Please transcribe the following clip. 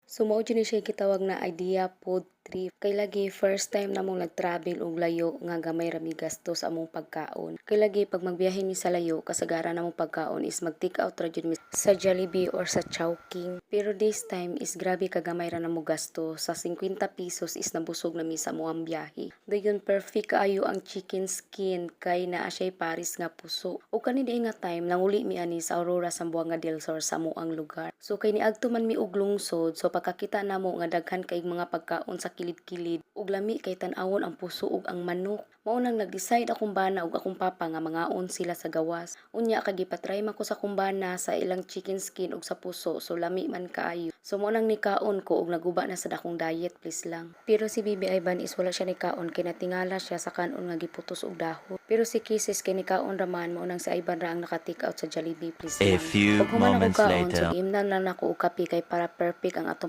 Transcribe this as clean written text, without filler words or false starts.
So mao jud ni siya gitawag na idea food trip. Kay lagi first time namong nag-travel og layo nga gamay ra mi gasto sa among pagkaon. Kay lagi pag magbiyahe mi sa layo, kasagaran namong pagkaon is mag take out ra jud mi sa Jollibee or sa Chowking. Pero this time is grabe ka gamay ra namo gasto. Sa 50 pesos is nabusog na mi sa amoang biyahe. Dayon perfect kaayo ang chicken skin kay naa siya'y pares nga puso. Ug kani diay nga time nanguli mi ani sa Aurora, Zamboanga del Sur sa amoang lugar. So kay niadto man mi og lungsod, so pagkakita namo nga daghan kay mga pagkaon sa kilid-kilid ug lami kay tan-awon ang puso ug ang manok. Mao nang nag-decide akong bana ug akong papa nga mangaon sila sa gawas. Unya kay gipatry man ko sa akong bana sa ilang chicken skin ug sa puso, so lami man kaayo. So mao nang nikaon ko ug naguba na sad akong diet, please lang. Pero si Baby Ivan is wala siya nikaon kay natingala siya sa kanon nga giputos og dahon. Pero si Kisses kay nikaon raman, mao nang si Ivan ra ang naka-take out sa Jollibee, please A lang. few Pag human ako moments kaon, so later. giimnan lang nako og kape kay para perfect ang atong